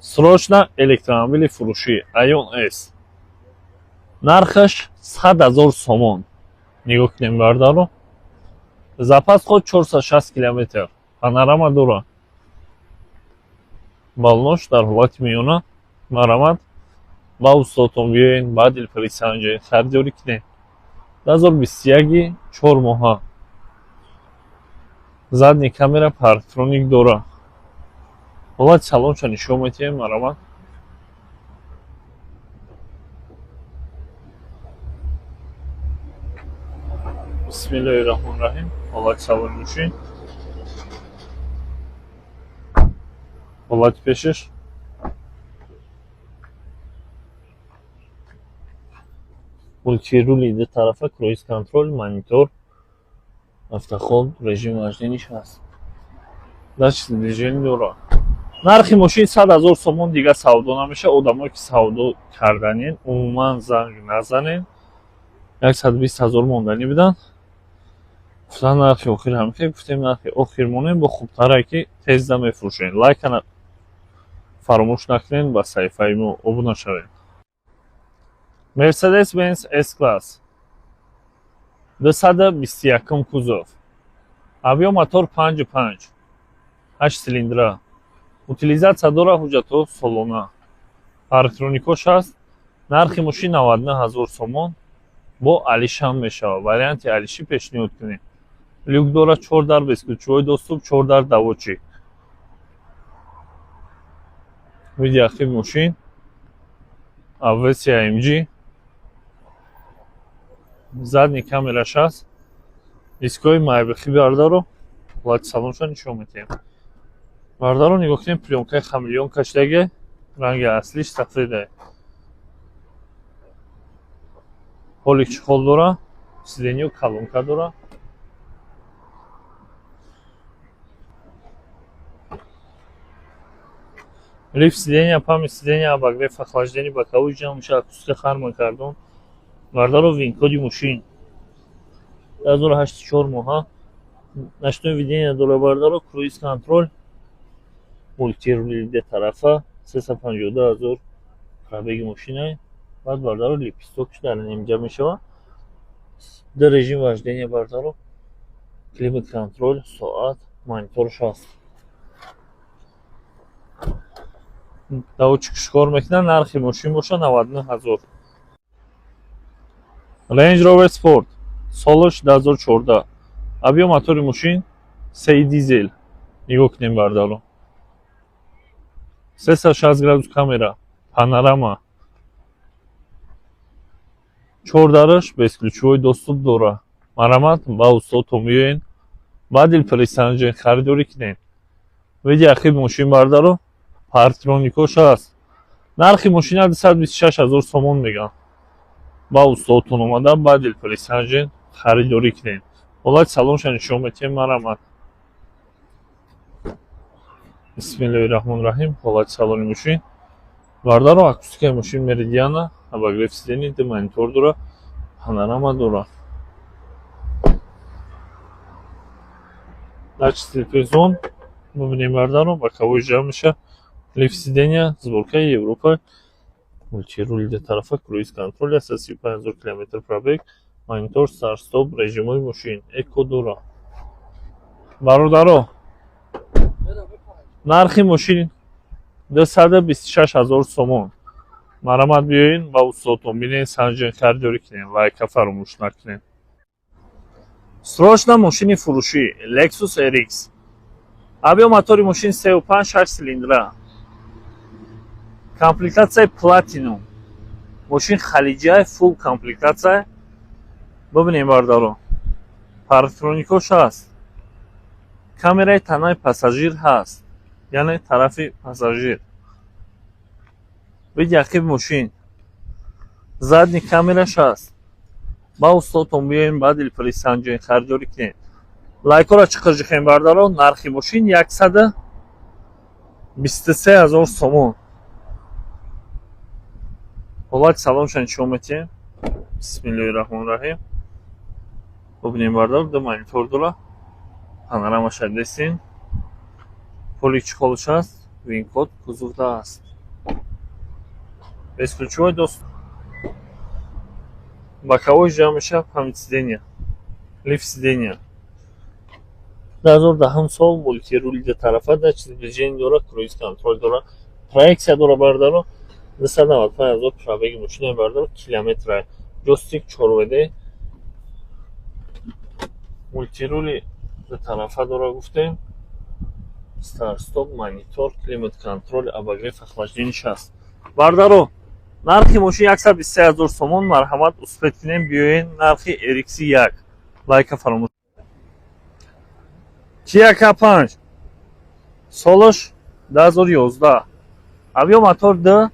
Срочно электромобили фурӯшӣ Aion S. Нархаш 100 000 сомон. Нигоҳ кунем, бародаро. Запас ход 460 километр. Панорама дора. Баллонош дар ҳолати миёна. Марҳамат, ба устодтон биёен, ба дилпурӣ санҷед, харидорӣ кунед. 2021 4 моҳа. Задний камера, парктроник дора. Ҳолати салонша нишон медиҳем, марҳамат. Бисмиллоҳи раҳмони раҳим. Ҳолати салони мошин. Ҳолати пешаш. Мультирули ду тарафа, круиз контроль, монитор, автохолд, режим вождения ш ҳаст. Датчик движения дора. Нархи мошин 100 000 сомон, дига савдо намешавад. Одамое ки савдо карданен, умуман занг назанен. 120 000 монданӣ буданд. Гуфтанд, нархи охир ҳамихел. Гуфтем, нархи охир монем, бо хубтаре ки тезда мефурӯшем. Лайка фаромӯш накунед, ба саҳифаи мо обуна шавед. Mercedes Benz S-Class, 221 кузов, объём мотор 5,5, 8 цилиндра, утилизация дора, ҳуҷҷатҳо солона, парктроникош ҳаст. Нархи мошин 99 000 сомон, бо алишам мешавад, варианти алишӣ пешниҳод кунем. Люк дора, чор дар бесключевой доступ, чор дар доводчик. Види ахир мошин версия AMG, задний камераш ҳаст, дискҳои Майбахи. Бародаро, ҳолати салонша нишон медиҳем. Бародаро, нигоҳ кунем, плёнкаи хамелеон кашидаге, ранги аслиш сафеде. Полик чехол дора, сиденьё колонка дора. Лифт сиденья, память сиденья, обогрев, охлаждение боковой ҷамъ, акустика Харман Кардон. Бародаро, вин-коди мошин 2008, 4 моҳа, ночное видение дора. Бародаро, круиз контроль, мультирули тарафа, 352 000 пробеги мошина. Баъд, бародаро, лепестокш дар нимҷа мешавад. Ду режим вождения, бародаро, климат контроль, соат, мониторш ҳаст. Доводчикш кор мекунад. Нархи мошин бошад 99 000. Range Rover Sport, солаш 2014, объём мотори мошин 3 дизел. Нигоҳ кунем, бародаро, 360 градус камера, панорама, чор дараш бесключевой доступ дора. Марҳамат, ба устодтон биёен, ба дилпурӣ санҷен, харидорӣ кунед. Види ахир мошин, бародаро, парктроникош ҳаст. Нархи мошина 226 000 сомон мегӯянд. Ба устодтон омада, ба дилпурӣ санҷен, харидорӣ кунед. Ҳолати салонша нишон медиҳем, марҳамат. Бисмиллоҳи раҳмони раҳим. Ҳолати салони мошин, бародаро, акустикаи мошин Меридиана, обогрев сидений, ду монитор дора, панорама дора. Датчик слепой, бубинем, бародаро, боковой ҷамъ меша, лифт сидения, сборкаи Европа, мультирули ду тарафа, круиз контроль, 135 000 километр пробег, монитор, старт стоп, режимҳои мошин, эко дора. Бародаро, нархи мошин 226 000 сомон. Марҳамат, биёен, ба устодтон бинен, санҷен, харидорӣ кунем. Лайка фаромӯш накунед. Срочно мошини фурӯшӣ Lexus RX, объём мотори мошин 3,5, 6 цилиндра, комплектатсияи Platinum. Мошин халиҷай, фулл комплектатсия. Бубинем, бародаро, парктроникош ҳаст, камераи танаи пассажир ҳаст, яъне тарафи пассажир. Види ақиби мошин, задний камераш ҳаст. Ба устодтон биёем, ба дилпурӣ санҷоем, харидорӣ кунем. Лайкҳоро чиқир ҷихем, бародаро. Нархи мошин 123 000 сомон. Ҳолати салонша нишон медиҳем. Бисмиллоҳи раҳмони раҳим. Бубинем, бародаро, ду монитор дора, панорамаша дестин, полик чехолш ҳаст, вин-код кузовда аст. Бесключевой доступ. Боковой ҷамъ мешавад, память сидения. Лифт сидения. 2010 сол, мультирули дутарафа, датчик движения дора, круиз контроль дора, проекция дора, бардаро. 295 000 пробеги мошина, бардаро, километра. Ҷойстик 4 ВД. Мультирули дутарафа дора, гуфтем. Старт стоп, монитор, климат контроль, обогрев, охлажденияш ҳаст. Бардаро, нархи мошин 123 000 сомон. Марҳамат, успеть кунем, биёен. Нархи RX 1. Лайка фаромӯш. Kia K5, солаш 2011, объём мотор 2,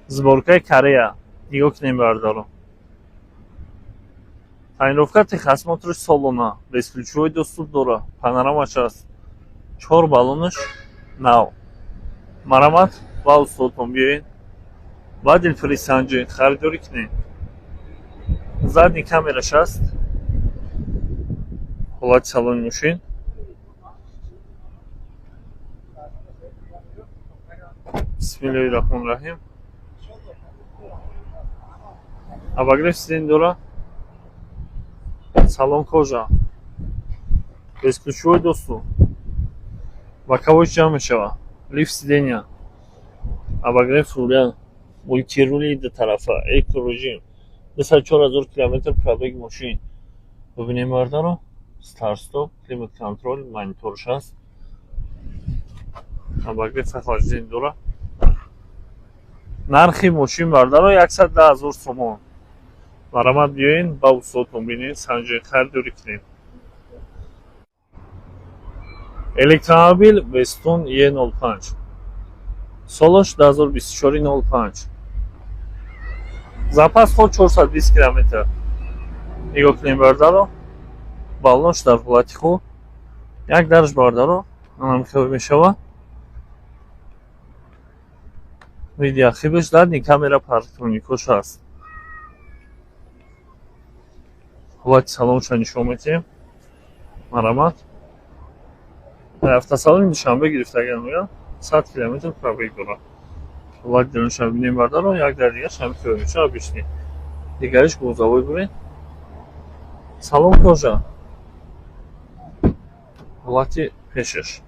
сборкаи Корея. Нигоҳ кунем, бардаро, тонировка, техосмотрш солона, бесключевой доступ дора, панорамаш аст, чор баллонаш нав. Марҳамат, ба устодтон биёед, ба дилпурӣ санҷед, харидорӣ кунед. Задний камераш аст. Ҳолати салони мошин. Бисмиллоҳи раҳмони раҳим. Обогрев сидень дора, салон кожа, бесключевой доступ, боковой ҷамъ мешавад, лифт сидения, обогрев руля, мультирули дутарафа, эко режим. 204 000 километр пробеги мошин. Бибинем, бардаро, старт-стоп, климат контроль, мониторш ҳаст, обогрев, охлаждение дора. Нархи мошин, бардаро, 110 000 сомон. Марҳамат, биёен, ба устодтон бинед, санҷед, харидорӣ кунед. Электромобил Bestun E05, солаш 2024 05, запас ход 420 километр. Нигоҳ кунем, бардаро, баллонш дар ҳолати хуб. Як дарш, бардаро, анамихел мешавад. Види ахибаш, задний камера, парктроникош ҳаст. Ҳолати салонша нишон медиҳем. Марҳамат, автосалони Душанбе гирифтаган, мегӯям, 100 километр пробег дорад. Ҳолати дарунша бинем, бардаро. Як дар дигарш ҳамихел мешавад, обычный, дигариш грузовой буред. Салон кожа. Ҳолати пешаш,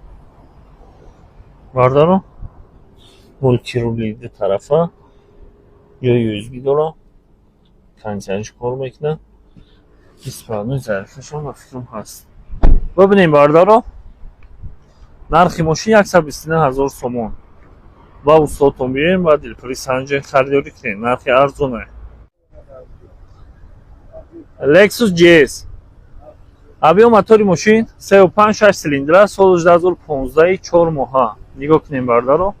бардаро, мультирули дутарафа, ҷои USB дора, кондитсионерш кор мекунад, беспроводной зарядкашон ба фикрам ҳаст. Бибинем, бардаро, нархи мошин 129 000 сомон. Ба устодтон биёем, ба дилпурӣ санҷед, харидорӣ кунед, нархи арзоне. Lexus GS, объём мотори мошин 3,5, 6 цилиндра, соли 2015, 4 моҳа. Нигоҳ кунем, бардаро,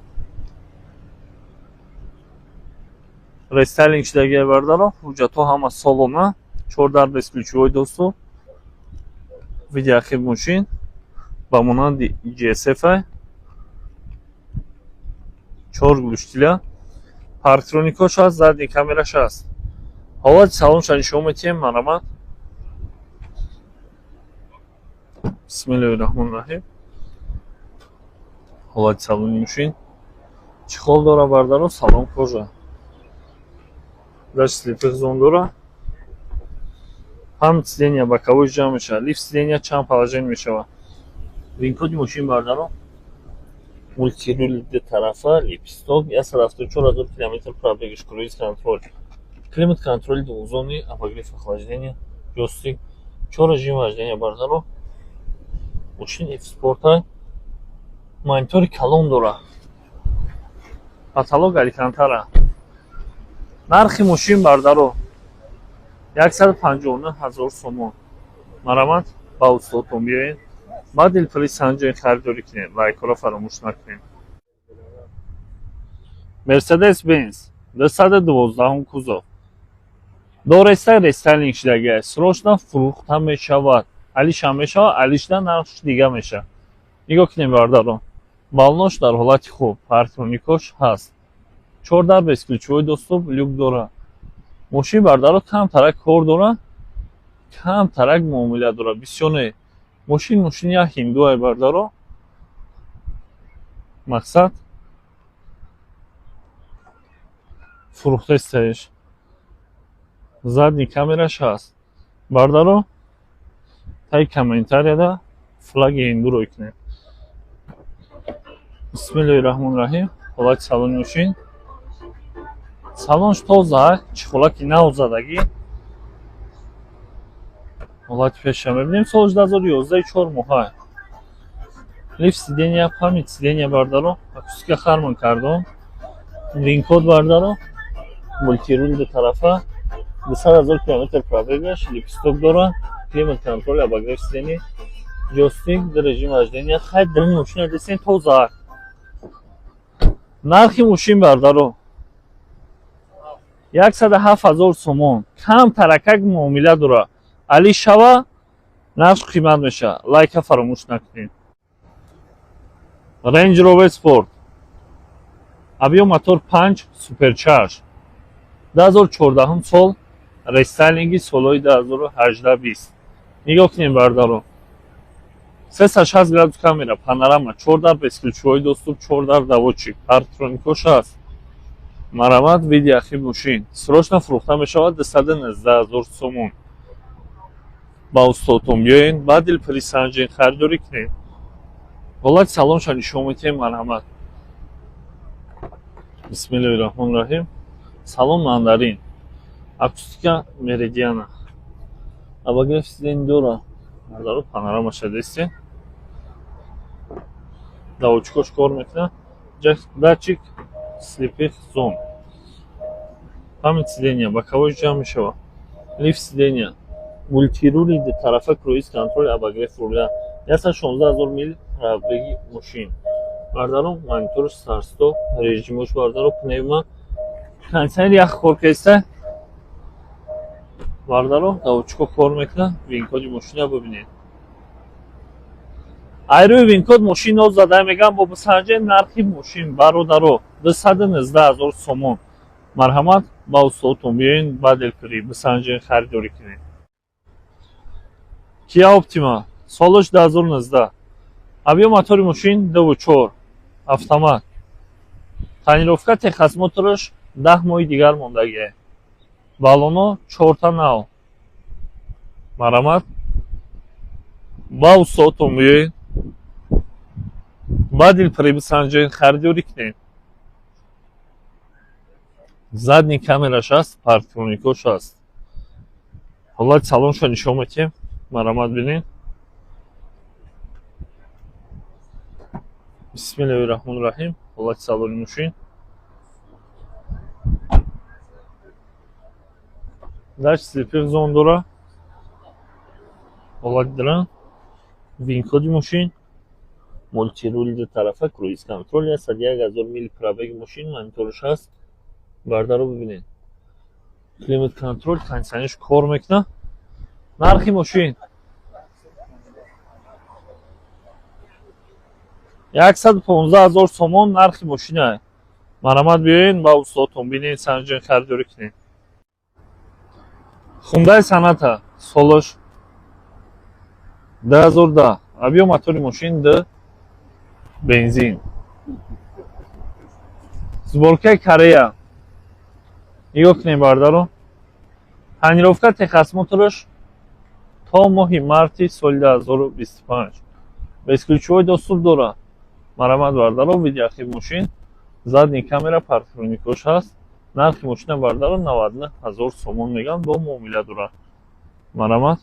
рестайлинг шудагия, бардаро, ҳуҷҷатҳо ҳама солона, чор дар, бесключевой доступ. Види ахиб мошин ба монанди GSF, чор глушителя, парктроникош ҳаст, задний камераш ҳаст. Ҳолати салонша нишон медиҳем. Марҳамат. Бисмиллоҳи раҳмони раҳим. Ҳолати салони мошин чехол дора, бардаро, салон кожа, датчик слепых зон дора, память сидения, боковой ҷамъ мешавад, лифт сидения чанд положение мешавад. Винкоди мошин, бардаро, мультирули дутарафа, лепесток, 174 000 километр пробегиш, круиз контроль, климат контроли двухзонный, обогрев, охлаждение, ҷойстик, чор режим вождения. Бардаро, мошин F Спорта, монитори калон дора, потолок алькантара. Нархи мошин, бардаро, 159 000 сомон. Марҳамат, ба устодтон биёед, ба дилпурӣ санҷед, харидорӣ кунед. Лайкҳоро фаромӯш накунед. Мерседес Бенз 212 кузов дореста, рестайлинг шудагиа, срочно фурӯхта мешавад. Алишам мешавад, алишда нархш дига мешавад. Нигоҳ кунем, бардаро, баллонош дар ҳолати хуб, парктроникош ҳаст, чор дар, бесключевой доступ, люк дора. Мошин, бардаро, камтарак кор дора, камтарак муомила дора, бисёр не. Мошин мошини як ҳиндуай, бардаро. Мақсад, Фурӯхтестаеш. Задний камераш ҳаст. Бардаро, таи комментарияда флаги ҳинду рӯй кунед. Бисмиллоҳи раҳмони раҳим. Ҳолати салони мошин. Салонш тоза, чехолаки нав задагӣ. Ҳолати пеша мебинем. Соли 2011, 4 моҳа. Лифт сидения, память сидения, бардаро, акустика Харман Кардон. Вин-код, бардаро, мультируль ду тарафа, 200 000 километр пробегаш, лепесток дора, климат контроль, обогрев сидений, ҷойстик, ду режим вождения. Хай, даруни мошина десен, тоза. Нархи мошин, бардаро, 107 000 сомон. Кам таракак муомила дора. Али шава, нарх қимат мешавад. Лайка фаромӯш накунед. Range Rover Sport. Объем мотор 5, Supercharge. 2014 сол, рестайлинги солҳои 2018-20. Нигоҳ кунем, бардаро. 360 градус камера, панорама, 4 дар, бесключевой доступ, 4 дар, доводчик, парктроникош ҳаст. Марамат, види ахи мошин. Срочно фурӯхта мешавад, 219 000 сомон. Ба устодтон биёен, ба дилпурӣ санҷен, харидорӣ кунед. Ҳолати салонша нишон медиҳем, марҳамат. Бисмиллоҳи раҳмони раҳим. Салон мандарин. Акустика Меридиана. Обогрев сидений дора. Бардаро, панорамаша дестем. Доводчикош кор мекунад. Датчик слепых зон. Память сидения, боковой ҷамъ мешавад. Лифт сидения. Мультирули дутарафа, круиз контроль, обогрев руля. 116 000 мил пробеги мошин. Бардаро, монитор старт-стоп, режимош, бардаро, пневма. Кондиционер ях кор кеста. Бардаро, доводчико кор мекунад. Вин-коди мошина бибинед. Айрӯи вин-код мошин ноз зада мегам, бо бисанҷе. Нархи мошин, бародаро, 219 000 сомон. Марҳамат, ба устодтон биёен, ба дилпурӣ бисанҷен, харидорӣ кунед. Kia Optima, солаш 2019. Объем мотори мошин 2,4, автомат. Тонировка, техосмотраш 10 моҳи дигар мондагиа. Баллоно чорта нав. Марҳамат, ба устодтон биёед, ба дилпурӣ бисанҷед, харидорӣ кунед. Задний камераш ҳаст, парктроникош ҳаст. Ҳолати салоншо нишон медиҳем, марҳамат, бинед. Бисмиллоҳи раҳмони раҳим. Ҳолати салони мошин. Датчик слепых зон дора. Ҳолати дран. Вин-коди мошин. Мультирули ду тарафа, круиз контроль, 101 000 мил пробеги мошин, мониторш ҳаст. Бардаро, бибинед. Климат контроль, кондиционерш кор мекунад. Нархи мошин 115 000 сомон нархи мошина. Марҳамат, биёен, ба устодтон бинед, санҷен, харидорӣ кунед. Хундай Соната, солаш 2010, объем мотори мошин д, бензин. Сборкаи Корея. Нигоҳ кунед, бардаро. Тонировка, техосмотраш то моҳи марти соли 2025. Бесключевой доступ дорад. Марҳамат, бардаро, види ахир мошин. Задний камера, парктроникош ҳаст. Нархи мошина, бардаро, 99 000 сомон мегӯянд, бо муомила дорад. Марҳамат,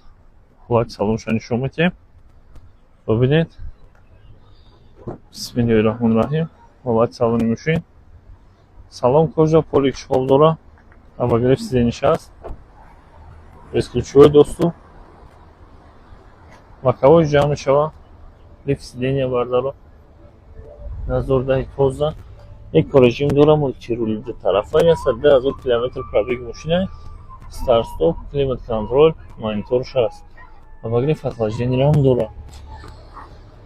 ҳолати салонша нишон медиҳем. Бибинед. Бисмиллоҳи раҳмони раҳим. Ҳолати салони мошин. Салон кожа, полик шхол дора. Обогрев сиденьиш ҳаст. Бесключевой доступ. Боковой ҷамъ мешавад. Лифт сидения, бардаро. 2010 тоза. Эко режим дора, мультирули ду тарафа, 102 000 километр пробеги мошина, старт-стоп, климат контроль, мониторш ҳаст. Обогрев охлаждения ҳам дора.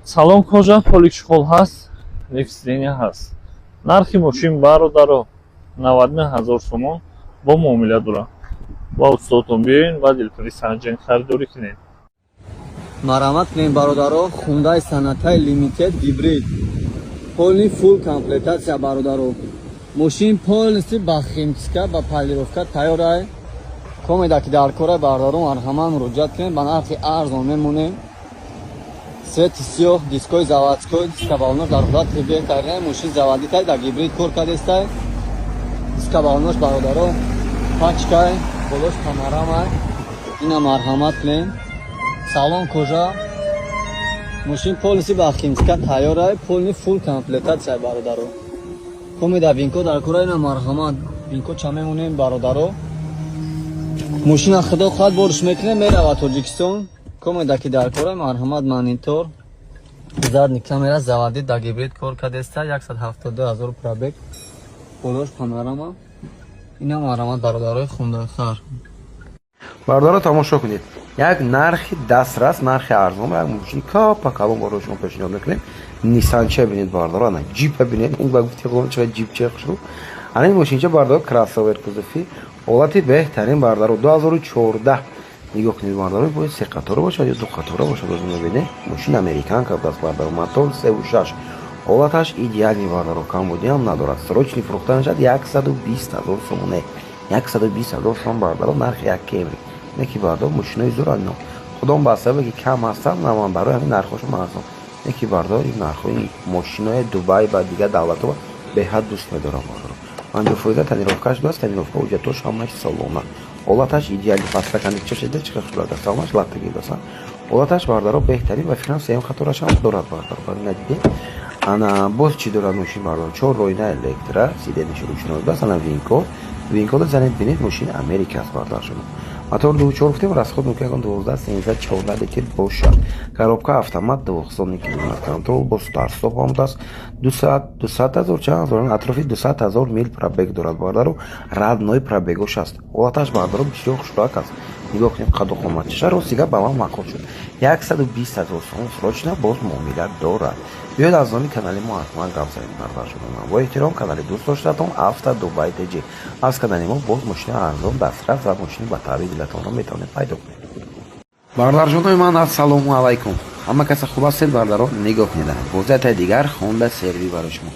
Салон кожа, полик чехол ҳаст, лифт сидения ҳаст. Нархи мошин, бародаро, 99 000 сомон, бо муомила дорад. Ба устодтон биёен, ба дилпурӣ санҷен, харидорӣ кунед. Марҳамат кунем, бародаро, Хундай Сонатаи Лимитед гибрид, полный фулл комплектация, бародаро. Мошин полностью ба химчистка, ба полировка тайёр ай. Комеда ки дар кора, бародарон, марҳамат, муроҷиат кунед, ба нархи арзон мемонем. Цвети сиёҳ, дискои заводской, диска, балонош дар ҳолати беҳтарин. Мошин заводитай, дар гибрид кор кардестай. Диска, балонош, бародаро, пачкай, болош панорамай. Ина марҳамат кунем. Салон кожа. Мошин полностью ба химчистка тайёр ай, полный фулл комплектация, бародаро. Комеда ВИН-код дар кора, ина марҳамат, ВИН-код ча мемонем, бародаро. Мошина худо хоҳад борш мекунем, мерава Тоҷикистон. Комеда ки дар кора, марҳамат. Монитор, задний камера, заводит, да гибрид кор кардеста, 172 ҳазор пробег, болош панорама. Ина марҳамат, бародарои хундахар. Бародаро, тамошо кунед, як нархи дастрас, нархи арзон, як мошини капа калон барои шумо пешниҳод мекунем. Нисанча бинед, бародаро, ана джипа бинед. Ба гуфти худо, чақадр джипча хушрӯ. Ана ин мошинча, бародаро, кроссовер, кузови ҳолати беҳтарин, бародаро, 2014. Нигоҳ кунед, бародаро, бояд се қатора бошад ё ду қатора бошад, боз мебинед. Мошин американка будааст, бародаро, мотор 3,6, ҳолаташ идеальный, бародаро, камбудиам надорад. Срочный фурӯхта мешавад, 120 000 сомоне, 120 000 сом, бародаро, нархи як Кемри. Не ки, бародаро, мошинои зӯранд, худом ба сабабе ки кам ҳастанд, наман барои ҳамин нархҳошон арзон. Не ки, бародаро, ин нархҳои мошинои Дубай ва дигар давлатҳо беҳад дӯст медорам, бародаро. 50% тонировкаш будааст, тонировка, ҳуҷҷатош ҳамаш солона, ҳолаташ идеальный. Подстаканникча шида, чӣ хушрӯ, салонаш латтаги будааст. Ҳолаташ, бародаро, беҳтарин. Ба фикрам, сеюм қаторашам дорад, бародаро, надидем. Ана боз чӣ дорад мошин, бародаро? Чор ройна электро, сиденьяш ручной будааст. Ана ВИН-код, ВИН-кода занед, бинед, мошини Америка аст, бародар. Шумо мотор 2,4 гуфтем, расход мумкин ягон 12, 13, 14 литр бошад. Коробка автомат, двухзонный климат контроль, бо старт-стоп омадааст. 200 000, чанд ҳазор, атрофи 200 000 мил пробег дорад, бародару, родной пробегош аст. Ҳолаташ, бародаро, бисёр хушрӯак аст. Нигоҳ кунем, қаду қоматиша. Ростига, ба ман маъқул шуд. 120 000 сом, срочно, боз муомила дорад. Биёед, аз номи канали мо ҳатман гап занед, бародаршудам. Бо эҳтиром, канали дӯст доштатон Авто Дубай Тҷ. Аз канали мо боз мошини арзон, дастрас ва мошини ба таъби дилатонро метавонед пайдо кунед. Бародарҷонои ман, ассалому алайкум, ҳама каса хуб ҳастед? Бародаро, нигоҳ кунед, бозиятаи дигар Хонда CR-V барои шумо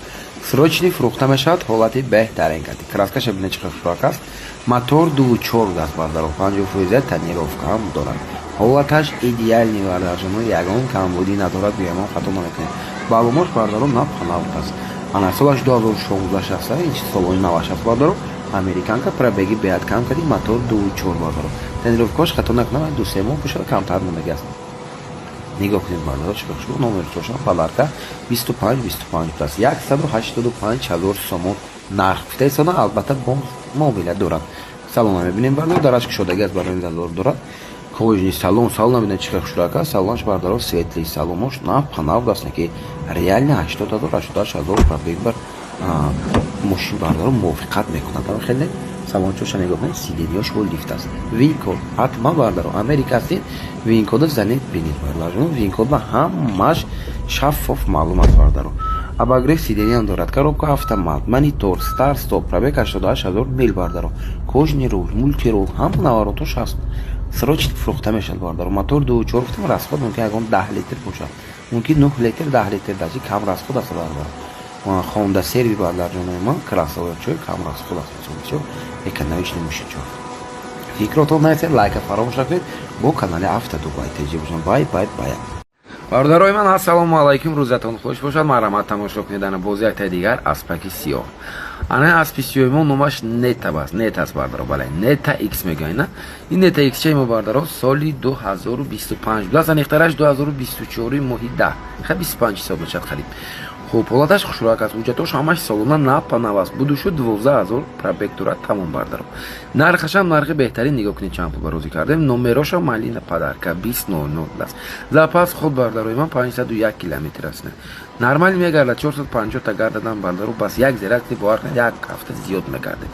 срочный фурӯхта мешавад. Ҳолати беҳтарин карди, краскаша бинед, чӣ хушрӯак аст. Мотор 2,4 будааст, бародаро, 50% тонировкаам дорад. Ҳолаташ идеальный, бародарҷоно, ягон камбудӣ надорад, гӯямон хато намекунем. Баллонош, бародаро, нав аст. Ана солаш 2016 аст, ин солони наваш аст, бародаро, американка, пробеги беҳад кам кардӣ, мотор 2,4, бародаро, тонировкаош, хато накунам, 2-3 моҳ бошад, камтар намеги аст. Нигоҳ кунед, бародаро, чӣ хушрӯ. Номерчошам подарка, 25 25 будааст. 185 000 сомон нарх гуфта истона, албатта муомила дорад. Салона мебинем, бародаро, дараш кушодагӣ аст, барои залор дорад. Кожаный салон, салон бинед, чӣ хушрӯак аст. Салонаш, бародаро, светлый, салонош нав будааст. Ки реально 80 000, 88 000 пробег бар мошин, бародаро, мувофиқат мекунад. Хеле салончоша нигоҳ кунед, сиденьяш бо лифт аст. ВИН-код ҳатман, бародаро, Америка ҳастед, ВИН-кода занед, бинед, бародаро, ВИН-код ба ҳамаш шаффоф маълум аст, бародаро. Обогрев сиденьям дорад, коробка автомат, монитор, старт стоп, пробег 88 000 мил, бародаро, кожаный руль, мультируль, ҳама наворотош ҳаст. Срочно фурӯхта мешавад, бародаро. Мотор 2,4 гуфтем, расход мумкин ягон 10 литр бошад, мумкин 9 литр, 10 литр, даже кам расход аст, бародаро. Хонда CR-V, бародарҷонои ман, красавчои, кам расход аст, бисёр экономичный мошинчо. Фикротон нависед, лайка фаромӯш накунед, бо канали Авто Дубай Тҷ бошанд. Бай бай бай. Бародарои ман, ассалому алайкум, рӯзатон хуш бошад. Марҳамат, тамошо кунед, ана боз яктаи дигар аспаки сиёҳ. Ана аспи сиёҳи мо номаш Нета аст, Нета аст, бардаро, бале, Нета Икс мегӯянд. На, ин Нета Икс чаи мо, бардаро, соли 2025 будааст, аниқтараш 2024 моҳи 10, ха, 25 ҳисоб мешавад, харид. Хуб, ҳолаташ хушрӯак аст, ҳуҷҷатош ҳамаш солона, нав аст. Буду шуд, 12 000 пробег дорад, тамом, бардаро. Нархашам нархи беҳтарин, нигоҳ кунед, чанд пул барозӣ кардем. Номерошам малина подарка, 2000 аст. Запас ход, бардарои ман, 501 километр аст. Нормально мегардад, 450 та гардадам, бардаро, бас як зеракти бовар кунед, як ҳафта зиёд мегардед.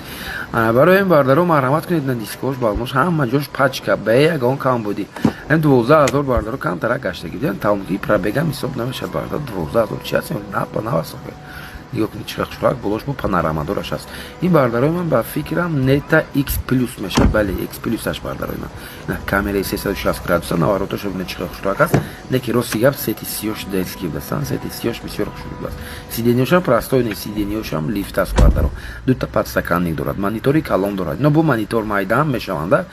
Барои ин, бардаро, марҳамат кунед. На, дискош, балнош, ҳама ҷош пачка, бе ягон камбудӣ. Ин 12 000, бардаро, камтарак гаштагӣ дидам, тамоми пробегам ҳисоб намешавад, бардаро. 12 000 чи аст? Нав аст. Нигоҳ кунед, чӣ хушрак, болош бо панорама дораш аст. Ин, бародарои ман, ба фикрам, Нета X плюс мешавад. Бале, X плюсаш, бародарои ман. На камераи 360 градуса, навороташо бинед, чӣ хушрак аст. Не ки, рости гап, цвети сиёш детский будастан, цвети сиёш бисёр хушрӯ будааст. Сиденьёшам простой не, сиденьёшам лифт аст, бардаро. Дута подстаканник дорад, монитори калон дорад, но бо монитор майдаам мешаванда.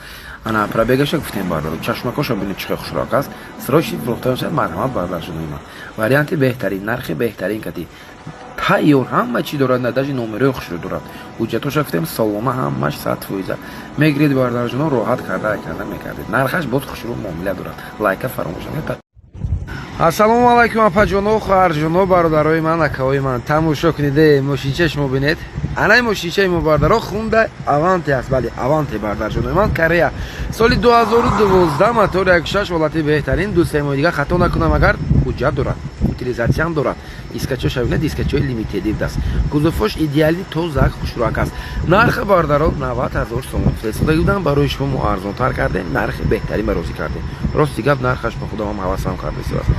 Ана, пробегаша гуфтем, бардаро. Чашмакоша бинед, чӣ хушрак аст. Срочный фурӯхта мешавад. Марҳамат, бардаршунои ман, варианти беҳтарин, нархи беҳтарин кати тайёр, ҳама чӣ дорад, на даже номерои хушрӯ дорад. Ҳуҷҷатоша гуфтем, солона, ҳамаш 100%. Мегиред, бардарҷоно, роҳат карда мекардед. Нархаш боз хушрӯ муомила дорад. Лайка фаромӯш накунед. Ассалому алайкум, апаҷоно, хоҳарҷоно, бародарои ман, акаҳои ман. Тамошо кунед, мошинча шумо бинед. Анаи мошинчаи мо, бардаро, Хунда Аванте аст. Бале, Аванте, бардарҷонои ман, Корея, соли 2012, мотор 16, ҳолати беҳтарин. 2-3 моҳи дига, хато накунам агар, ҳуҷҷат дорад, утилизатсиям дорад. Дискачоша бинед, дискачои лимитедив аст. Кузовош идеальный, тоза, хушрӯак аст. Нархи, бардаро, 90 000 сомон фиристода будам. Барои шумо мо арзонтар кардем, нархи беҳтарин ба розӣ кардем. Рости гап, нархаш ба худамам ҳавасам карда аст.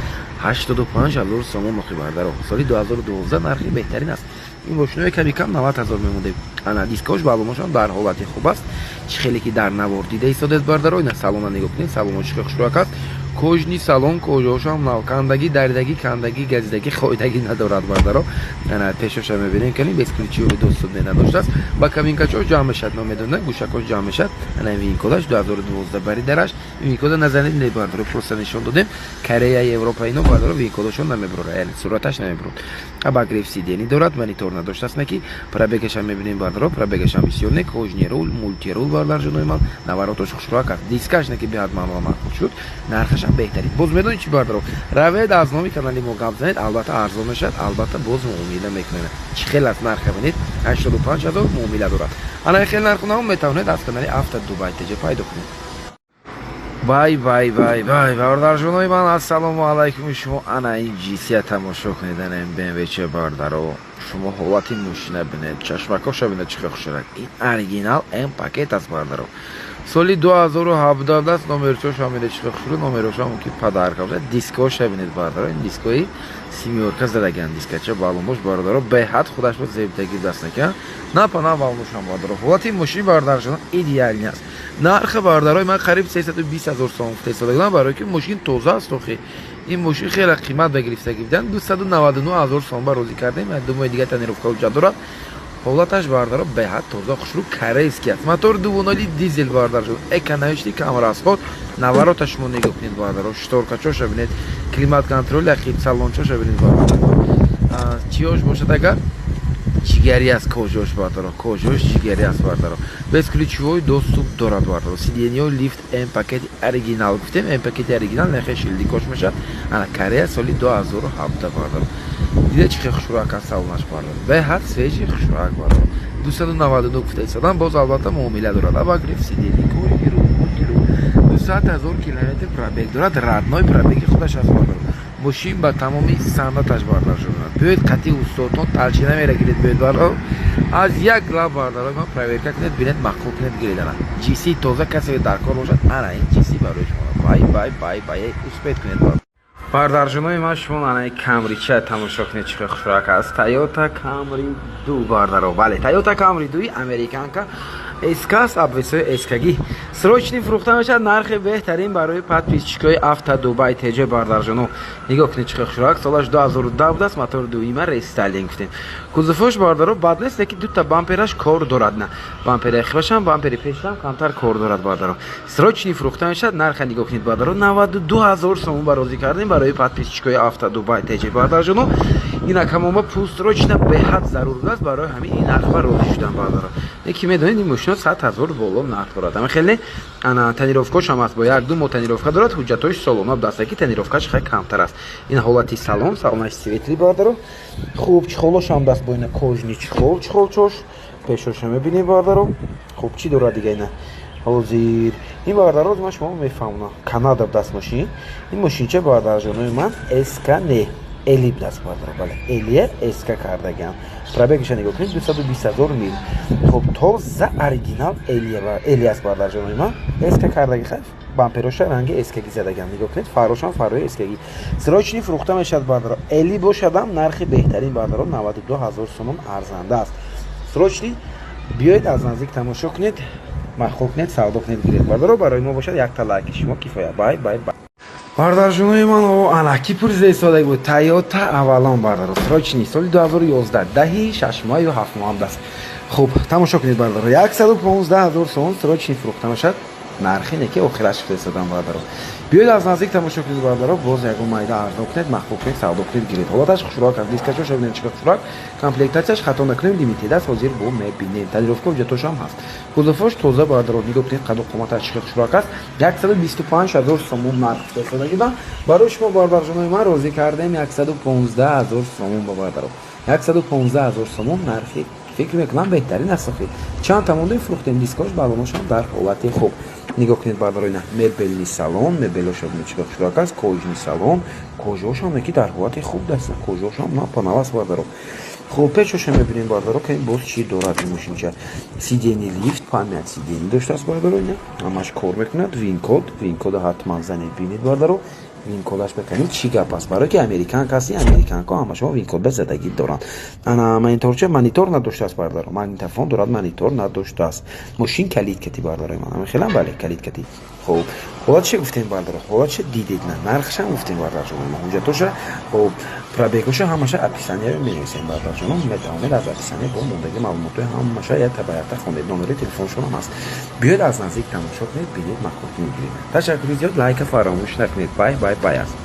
85 000 сомон охи, бардаро, соли 2012, нархи беҳтарин аст. Ин мошинои ками кам 90 000 мемондем. Ана, дискош, баллоношам дар ҳолати хуб аст, чӣ хеле ки дар навор дида истодед, бардаро. Ина салона нигоҳ кунед, салоно чӣ хушрӯак аст. Кожаный салон, кожаошам навкандагӣ, даридагӣ, кандагӣ, газидагӣ, хоидагӣ надорад, бардаро. Ана, пешоша мебинем, кани бесключевой доступ надоштааст. Ба кабинкачо ҷамъ мешад, номедона, гӯшакош ҷамъ мешад. Ана, VIN-кодаш 2012, бари дараш VIN-кода назанед, не, бардаро, просто нишон додем. Корея, Европа, ино, бардаро, VIN-кодашон намебурора, яъне сураташ намебурод. Обогрев сидений дорад, монитор надоштааст. Наки пробегашам мебинем, бардаро, пробегашам бисёр не. Кожаный руль, мультируль, бардарҷонои ман, наворотош хушрӯак аст. Дискаш наки беҳад маъмула маъқул шуд, нархашам беҳтарин. Боз медонед чӣ, бардаро? Равед, аз номи канали мо гап занед, албатта, арзон мешавад, албатта, боз муомила мекунем. Чӣ хел аст нарха, бинед, 85 000, муомила дорад. Ана хел нархунамо метавонед аз канали Авто Дубай ТЖ пайдо кунед. Вай, вай, вай, вай, бародарҷонои ман, ассалому алайкум. Шумо ана ин ҷисия тамошо кунед, ана ин БМВЧ, бардаро. Шумо ҳолати мошина бинед, чашмакоша бинед, чӣ хел хушрак. Ин оригинал М пакет аст, бардаро, соли 2017 аст. Номерчоша бинед, чӣ хел хушрӯ, номероша мумкин подарка бошад. Дискоша бинед, бардаро, ин дискои семёрка задагиан, дискача баллонбош, бародаро, беҳад худаш бо зебдагӣ даст накан, на па на баллоношам, бардаро. Ҳолати мошин, бародарҷон, идеальный аст. Нархи, бародарои ман, қариб 320 ҳазор сом гуфта, барое ки мошин тоза аст. Охи, ин мошин хеле қимат ба гирифтагӣ буданд, 299 ҳазор сом ба розӣ кардем. 2 моҳи дига тонировка, ҳуҷҷат дорад. Ҳолаташ, бардаро, беҳад тоза, хушрӯ, корейский аст. Мотор дувоноли дизел, бардарҷон, экономичный, камрасход. Наворота шумо нигоҳ кунед, бардаро, шторкачоша бинед, климат контроль, ақиб салончоша бинед, бардаро. Чиёш бошад агар, ҷигари аст, кожош, бардаро, кожош ҷигари аст, бардаро. Бесключевой доступ дорад, бардаро. Сиденьё лифт, М пакети оригинал гуфтем, М пакети оригинал, нехе шилдикош мешавад. Ана, Корея, соли 2017, бардаро. Дида, чӣ хел хушрӯак аст салонаш, бардаро, беҳад свежий, хушрӯак, бардаро. 299 гуфта истодам, боз албатта муомила дорад. Обогрев сидений, кожаный руль, мультируль, 200 000 километр пробег дорад, родной пробеги худаш аст, бардаро. Мошин ба тамоми санаташ, бардар шудад. Биёед, қатъи устодтон талчина мерагиред, биёед, бардар, аз як лаб, бардаро, ман проверка кунед, бинед, маъқул кунед, гиред. Ана ҷиси тоза, касе дар кор бошад, ана ин ҷиси барои шумо. Бай, бай, бай, бай, успеть кунед, бардарҷонои ман. Шумо анаи Камрича тамошо кунед, чӣ хушрак аст. Тойота Камри ду, бардаро, бале, Тойота Камри дуи американка, СК, обвесои СКгӣ, срочный фурӯхта мешавад. Нархи беҳтарин барои подписчикои Авто Дубай ТЖ, бардарҷоно. Нигоҳ кунед, чӣ хушрак. Солаш 2010 будааст, мотори дуима, рестайлинг гуфтем. Кузовош, бардаро, бад нест, леки дута бампераш кор дорад, на бампери ақибашам, бампери пешам камтар кор дорад, бардаро. Срочный фурӯхта мешавад. Нарха нигоҳ кунед, бардаро, 92 ҳазор сомон ба розӣ кардем барои подписчикои Авто Дубай ТЖ, бардарҷоно. Ин акамома пул срочно беҳад зарур будааст, барои ҳамин ин нарх ба розӣ шудам, бардаро. Ки медонед, ин мошино 100 000 боло нарх дорад, ама хеле. Ана, тонировкошам аст, бо 1-2 моҳ тонировка дорад. Ҳуҷҷатҳои солона будааст, ки тонировкаш хеле камтар аст. Ин ҳолати салон, салонаш светлый, бардаро. Хуб, чехолошам даст бо ина кожаный чехол, чехолчош пешоша мебинем, бардаро. Хуб, чӣ дорад дига ина ҳозир ин, бардаро, ман шумо мефаҳмонам. Канада даст мошин. Ин мошинча, бардарҷонои ман, СК не, Элӣ даст, бардаро, бале, Элия, СК кардагиам. Пробегиша нигоҳ кунед, 220 000 мил. Хуб, тоза, оригинал Эли аст, бардарҷонои ман, СК кардаги. Хайф. Бампероша ранги эскагӣ задаган, нигоҳ кунед, фарошам фарои эскагӣ. Срочный фурӯхта мешавад, бардаро. Эли бошадам, нархи беҳтарин, бардаро, 92 ҳазор сомон арзанда аст. Срочный биёед, аз наздик тамошо кунед, маъқул кунед, савдо кунед, гиред, бардаро. Барои мо бошад, якта лайки шумо кифоя. Бай, бай, бай. Бардарҷонои ман, ана ки пурзида истодаги буд, Тойота Авалон, бардаро, срочный, соли 2011, даҳи шашмоҳ ё ҳафтмоҳам даст. Хуб, тамошо кунед, бардаро, 115 ҳазор сомон срочный фурӯхта мешавад. Нархи неки охираш фиристодам, бардаро. Биёед, аз наздик тамошо кунед, бардаро, боз ягон майда арзон кунед, маъқул кунед, савдо кунед, гиред. Ҳолаташ хушрӯак аст, дискачоша бинед, чика хушрӯак, комплектатсияш, хато накунем, лимитед аст, ҳозир бо мебинем. Тонировка, ҳуҷҷатошам ҳаст, кузовош тоза, бардаро. Нигоҳ кунед, қаду қоматаш чика хушрӯак аст. 125 ҳазор сомон нарх фиристода барои шумо, бардарҷонои ман, розӣ кардем 115 ҳазор сомон ба бардаро. 115 ҳазор сомон нархи, фикр мекунам, беҳтарин аст. Охир чанд тамондои фурӯхтем, дискош, балоношам дар ҳолати хуб. Нигоҳ кунед, бардаро, ина мебельный салон, мебелоша чида хушрӯак аст, кожаный салон, кожаошам ки дар ҳолати хуб даст, кожаошам на панавас, бардаро. Хуб, пешоша мебинем, бардаро, ки боз чӣ дорад ин мошинча. Сиденье лифт, память сиденье доштааст, бардаро, ина ҳамаш кор мекунад. Вин-код, вин-кода ҳатман занед, бинед, бардаро, вин-кодаш бикунед, чӣ гап аст, барое ки американка ҳасти, американко ҳамашо вин-код ба задагӣ доранд. Ана мониторча, монитор надоштааст, бардаро, магнитофон дорад, монитор надоштааст. Мошин калиткати, бардарои ман, ҳамин бале, калиткати. Хуб, ҳолатша гуфтем, бардаро, ҳолатша дидед, на нархшам гуфтем, бардарҷонон, ҳуҷҷатоша, хуб, пробегоша ҳамаша описание менависем, бардарҷонон, метавонед аз описание бо мондаги маълумотҳои ҳамаша як табаята хонед. Номери телефоншонам ҳаст. Биёед, аз наздик тамошо кунед, бинед, маъқул кунед, гиред. Ташаккури зиёд, лайка фаромӯш накунед. Бай, бай, бай аст.